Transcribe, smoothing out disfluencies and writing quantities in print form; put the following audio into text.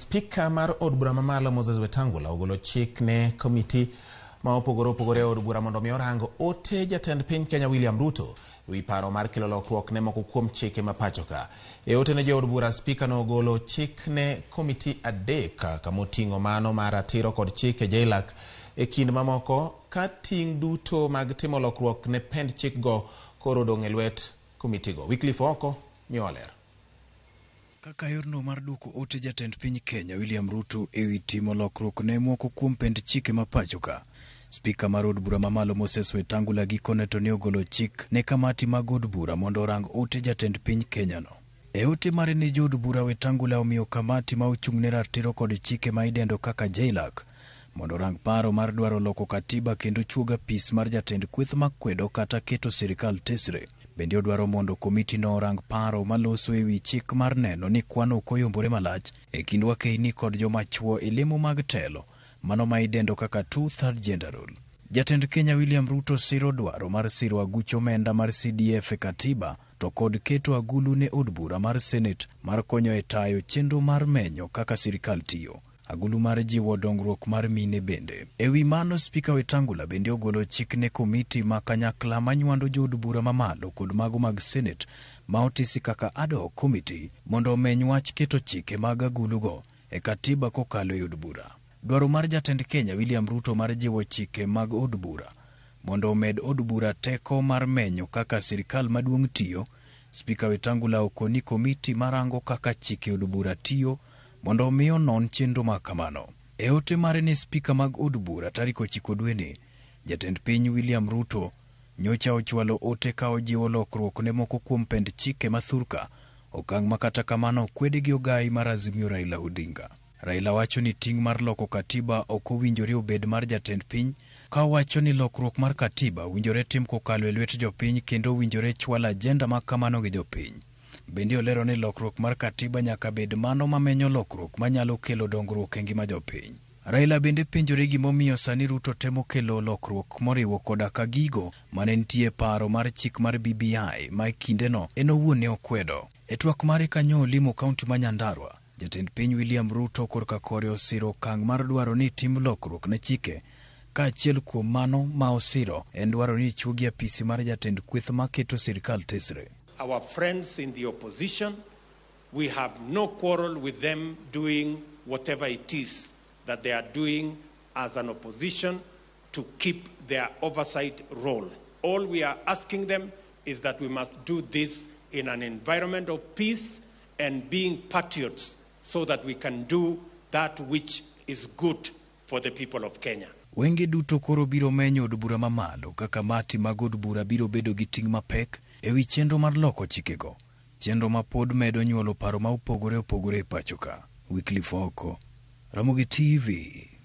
Spika mar od bura mamalo Moses Wetangula ogolo chik ne komiti ma opogore opogore e od bura mondo mi orang ote jatend piny Kenya William Ruto e wi paro mar kelo lokruok ne moko kuom chike ma pacho ka. E ote ne jood bura, spika nogolo chik ne komiti adek kamoting'o mano mar ratiro kod chike JLAC e kind mamoko ka ting' duto mag timo lokruok ne pend chikgo koro odong' e lwet komitigo. Wycliffe Ooko miyowa ler. Kaka yorno mar duoko ote jatend piny Kenya William Ruto ewi timo lokruok ne moko kuom pend chike ma pacho ka. Spika mar od bura mamalo Moses Wetangula gikone to ne ogolo chik ne kamati mag od bura mondo orang ote jatend piny Kenya no. E ote mare ne jood bura Wetangula omiyo kamati ma ochung' ne ratiro kod chike ma idendo kaka JLAC mondo orang paro mar dwaro loko katiba kendo chuogo apis mar jatend kweth makwedo kata keto sirikal tesre. Bende odwaro mondo komiti no orang paro maloso ewi chik mar neno ni kwan ok oyombore malach e kind wakeini kod joma chuo e lemo mag telo, mano ma idendo kaka two-third gender rule. Jatend Kenya William Ruto siro dwaro mar siro aguch omenda mar CDF e katiba to kod keto agulu ne od bura mar Senate mar konyo e tayo chenro mar menyo kaka sirikal tiyo. Agulu mar jiwo dongruok mar mine bende. E wi mano, Spika Wetangula bende ogolo chik ne komiti ma kanyakla manywando jood bura mamalo kod mago mag Senate ma otisi kaka ad hoc committee mondo omeny wach keto chike mag agulugo e katiba kokalo e od bura. Dwaro mar jatend Kenya William Ruto mar jiwo chike mag od bura mondo omed od bura teko mar menyo kaka sirikal maduong' tiyo, Spika Wetangula okoni komiti marango kaka chike od bura tiyo mondo omi onon chenro ma kamano. E ote mare ne spika mag od bura tarik 9 dweni, jatend piny William Ruto nyocha ochwalo ote ka ojiwo lokruok ne moko kuom pend chike ma thurka, okang' ma kata kamano okwede gi ogai mar Azimio Raila Odinga. Raila wacho ni ting' mar loko katiba ok owinjore obed mar jatend piny, ka owacho ni lokruok mar katiba owinjore tim kokalo e lwet jopiny kendo owinjore chwal ajenda ma kamano gi jopiny. Bende olero ni lokruok mar katiba nyaka bed mano mamenyo lokruok manyalo kelo dongruok e ngima jopiny. Raila bende penjore gimomiyo sani Ruto temo kelo lokruok moriwo koda ka gigo mane nitie paro mar chik mar BBI ma e kindeno en owuon ne okwedo. E twak mare kanyo olimo kaunti ma Nyandarua, jatend piny William Ruto korka kore osiro okang' mar dwaro ni tim lokruok ne chike kaachiel kuom mano ma osiro en dwaro ni chuogi apisi mar jatend kweth maketo sirikal tesre. Our friends in the opposition, we have no quarrel with them doing whatever it is that they are doing as an opposition to keep their oversight role. All we are asking them is that we must do this in an environment of peace and being patriots so that we can do that which is good for the people of Kenya. Wenge duto koro biro menyo od bura mamalo ka kamati mag od bura biro bedo gi ting' mapek ewi chenro mar loko chikego. Chenro ma pod medo nyuolo paro ma opogore opogore e pacho ka. Wycliffe Ooko, Ramogi TV.